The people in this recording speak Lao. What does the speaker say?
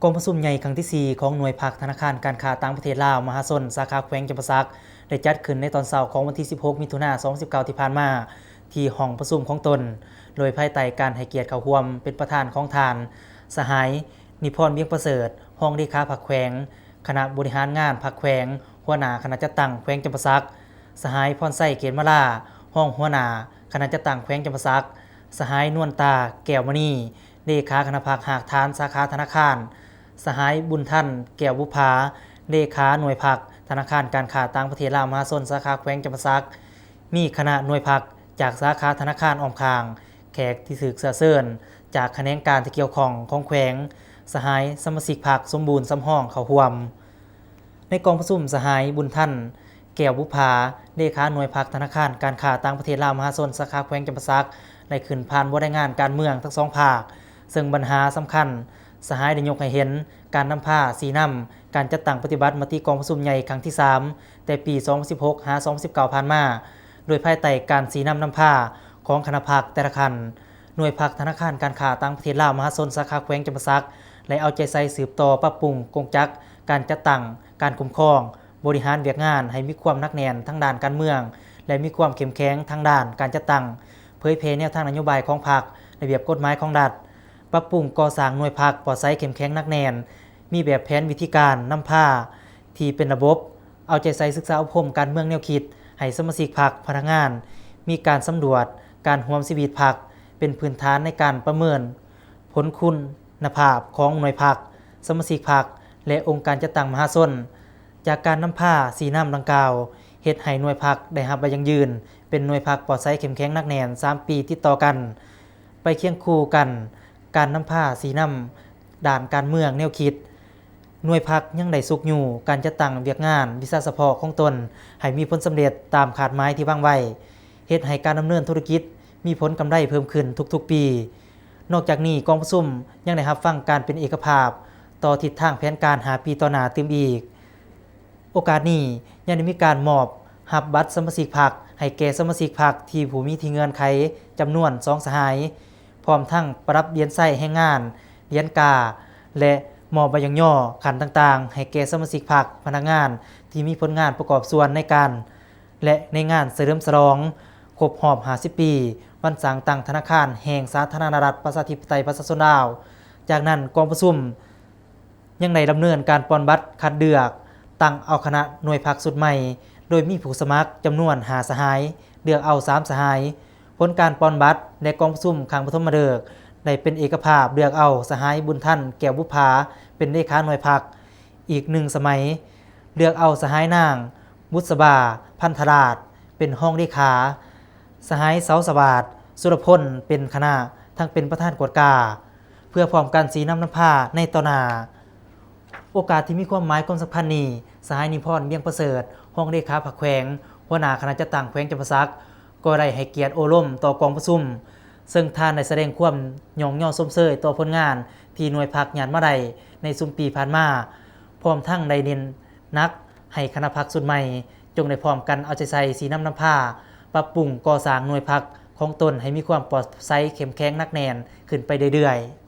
ກອງປະຊຸມໃຫຍ່ຄັ້ງທີສີ່ ຂອງໜ່ວຍພັກທະນາຄານການຄ້າຕ່າງປະເທດລາວມະຫາຊົນ ສາຂາແຂວງຈຳປາສັກ ໄດ້ຈັດຂຶ້ນໃນຕອນເຊົ້າຂອງວັນທີສິບຫົກ ມິຖຸນາ ສອງພັນສິບເກົ້າ ທີ່ຜ່ານມາ ທີ່ຫ້ອງປະຊຸມຂອງຕົນ, ໂດຍພາຍໃຕ້ການໃຫ້ກຽດເຂົ້າຮ່ວມເປັນປະທານຂອງທ່ານ ສະຫາຍ ນິພອນ ວຽງປະເສີດ ຮອງເລຂາພັກແຂວງ, ຄະນະບໍລິຫານງານພັກແຂວງ, ຫົວໜ້າຄະນະຈັດຕັ້ງແຂວງຈຳປາສັກ, ສະຫາຍ ພອນໄຊ ເກດມາລາ ຮອງຫົວໜ້າຄະນະຈັດຕັ້ງແຂວງຈຳປາສັກ, ສະຫາຍ ນວນຕາ ແກ້ວມະນີ ເລຂາຄະນະພັກຮາກຖານສາຂາທະນາຄານ, ສະຫາຍ ບຸນທັນ ແກ້ວບຸບຜາ ເລຂາໜ່ວຍພັກທະນາຄານການຄ້າຕ່າງປະເທດລາວມະຫາຊົນ ສາຂາແຂວງຈຳປາສັກ, ມີຄະນະໜ່ວຍພັກຈາກສາຂາທະນາຄານອ້ອມຂ້າງ, ແຂກທີ່ຖືກເຊື້ອເຊີນຈາກຂະແໜງການທີ່ກ່ຽວຂ້ອງຂອງແຂວງ, ສະຫາຍສະມາຊິກພັກສົມບູນສຳຮອງເຂົ້າຮ່ວມ. ໃນກອງປະຊຸມ, ສະຫາຍ ບຸນທັນ ແກ້ວບຸບຜາ ເລຂາໜ່ວຍພັກທະນາຄານການຄ້າຕ່າງປະເທດລາວມະຫາຊົນ ສາຂາແຂວງຈຳປາສັກ ໄດ້ຂຶ້ນຜ່ານບົດລາຍງານການເມືອງທັງສອງພາກ, ເຊິ່ງບັນຫາສຳຄັນ ສະຫາຍໄດ້ຍົກໃຫ້ເຫັນການນຳພາຊີ້ນຳການຈັດຕັ້ງປະຕິບັດມະຕິກອງປະຊຸມໃຫຍ່ຄັ້ງທີສາມ ແຕ່ປີສອງພັນສິບຫົກ ຫາ ສອງພັນສິບເກົ້າ ຜ່ານມາ, ໂດຍພາຍໃຕ້ການຊີ້ນຳນຳພາຂອງຄະນະພັກແຕ່ລະຂັ້ນ, ໜ່ວຍພັກທະນາຄານການຄ້າຕ່າງປະເທດລາວມະຫາຊົນ ສາຂາແຂວງຈຳປາສັກ ໄດ້ເອົາໃຈໃສ່ສືບຕໍ່ປັບປຸງກົງຈັກການຈັດຕັ້ງ, ການຄຸ້ມຄອງ, ບໍລິຫານວຽກງານໃຫ້ມີຄວາມໜັກແໜ້ນທາງດ້ານການເມືອງ ແລະ ມີຄວາມເຂັ້ມແຂງທາງດ້ານການຈັດຕັ້ງ, ເຜີຍແຜ່ແນວທາງນະໂຍບາຍຂອງພັກ, ລະບຽບກົດໝາຍຂອງລັດ, ປັບປຸງກໍ່ສ້າງໜ່ວຍພັກປອດໃສເຂັ້ມແຂງໜັກແໜ້ນ, ມີແບບແຜນວິທີການນຳພາທີ່ເປັນລະບົບ, ເອົາໃຈໃສ່ສຶກສາອົບຮົມການເມືອງແນວຄິດໃຫ້ສະມາຊິກພັກ, ພະນັກງານ ມີການສຳຫຼວດການຮ່ວມຊີວິດພັກ ເປັນພື້ນຖານໃນການປະເມີນຜົນຄຸນນະພາບຂອງໜ່ວຍພັກ, ສະມາຊິກພັກ ແລະ ອົງການຈັດຕັ້ງມະຫາຊົນ. ຈາກການນຳພາຊີ້ນຳດັ່ງກ່າວ ເຮັດໃຫ້ໜ່ວຍພັກໄດ້ຮັບໃບຢັ້ງຢືນເປັນໜ່ວຍພັກປອດໃສເຂັ້ມແຂງໜັກແໜ້ນສາມປີຕິດຕໍ່ກັນ. ໄປຄຽງຄູ່ກັນ, ການນຳພາຊີ້ນຳດ້ານການເມືອງແນວຄິດ, ໜ່ວຍພັກຍັງໄດ້ຊຸກຍູ້ການຈັດຕັ້ງວຽກງານວິຊາສະເພາະຂອງຕົນໃຫ້ມີຜົນສຳເລັດຕາມຄາດໝາຍທີ່ວາງໄວ້, ເຮັດໃຫ້ການດຳເນີນທຸລະກິດມີຜົນກຳໄລເພີ່ມຂຶ້ນທຸກໆປີ. ນອກຈາກນີ້, ກອງປະຊຸມຍັງໄດ້ຮັບຟັງການເປັນເອກະພາບຕໍ່ທິດທາງແຜນການຫ້າປີຕໍ່ໜ້າຕື່ມອີກ. ໂອກາດນີ້ຍັງໄດ້ມີການມອບຮັບບັດສະມາຊິກພັກໃຫ້ແກ່ສະມາຊິກພັກທີ່ຜູ້ມີທີ່ເງື່ອນໄຂຈຳນວນສອງສະຫາຍ, ພ້ອມທັງປະດັບຫຼຽນໄຊແຮງງານ, ຫຼຽນກາ ແລະ ມອບໃບຍ້ອງຍໍຂັ້ນຕ່າງໆໃຫ້ແກ່ສະມາຊິກພັກ, ພະນັກງານທີ່ມີຜົນງານປະກອບສ່ວນໃນການ ແລະ ໃນງານສະເຫຼີມສະຫຼອງຄົບຮອບຫ້າສິບປີ ວັນສ້າງຕັ້ງທະນາຄານແຫ່ງສາທາລະນະລັດ ປະຊາທິປະໄຕ ປະຊາຊົນລາວ. ຈາກນັ້ນ, ກອງປະຊຸມ ຍັງໄດ້ດຳເນີນການປ່ອນບັດຄັດເລືອກ, ຕັ້ງເອົາຄະນະໜ່ວຍພັກຊຸດໃໝ່, ໂດຍມີຜູ້ສະໝັກຈຳນວນຫ້າສະຫາຍ, ເລືອກເອົາສາມສະຫາຍ. ຜົນການປ່ອນບັດ ແລະ ກອງປະຊຸມຄັ້ງປະຖົມມະເລິກ ໄດ້ເປັນເອກະພາບເລືອກເອົາສະຫາຍ ບຸນທັນ ແກ້ວບຸບຜາ ເປັນເລຂາໜ່ວຍພັກອີກໜຶ່ງສະໄໝ, ເລືອກເອົາສະຫາຍນາງ ບຸດສະບາ ພັນທະລາດ ເປັນຮອງເລຂາ, ສະຫາຍ ເສົາສະຫວາດ ສຸລະພົນ ເປັນຄະນະ ທັງເປັນປະທານກວດກາ ເພື່ອພ້ອມກັນຊີ້ນຳນຳພາໃນຕໍ່ໜ້າ. ໂອກາດທີ່ມີຄວາມໝາຍຄວາມສຳຄັນນີ້, ສະຫາຍ ນິພອນ ວຽງປະເສີດ ຮອງເລຂາພັກແຂວງ, ຫົວໜ້າຄະນະຈັດຕັ້ງແຂວງຈຳປາສັກ ກໍໄດ້ໃຫ້ກຽດໂອ້ລົມຕໍ່ກອງປະຊຸມ, ເຊິ່ງທ່ານໄດ້ສະແດງຄວາມຍ້ອງຍໍຊົມເຊີຍຕໍ່ຜົນງານທີ່ໜ່ວຍພັກຍາດມາໄດ້ໃນຊຸມປີຜ່ານມາ, ພ້ອມທັງໄດ້ເນັ້ນໜັກໃຫ້ຄະນະພັກຊຸດໃໝ່ ຈົ່ງໄດ້ພ້ອມກັນເອົາໃຈໃສ່ຊີ້ນຳນຳພາ, ປັບປຸງກໍ່ສ້າງໜ່ວຍພັກຂອງຕົນໃຫ້ມີຄວາມປອດໃສເຂັ້ມແຂງໜັກແໜ້ນຂຶ້ນໄປເລື້ອຍໆ.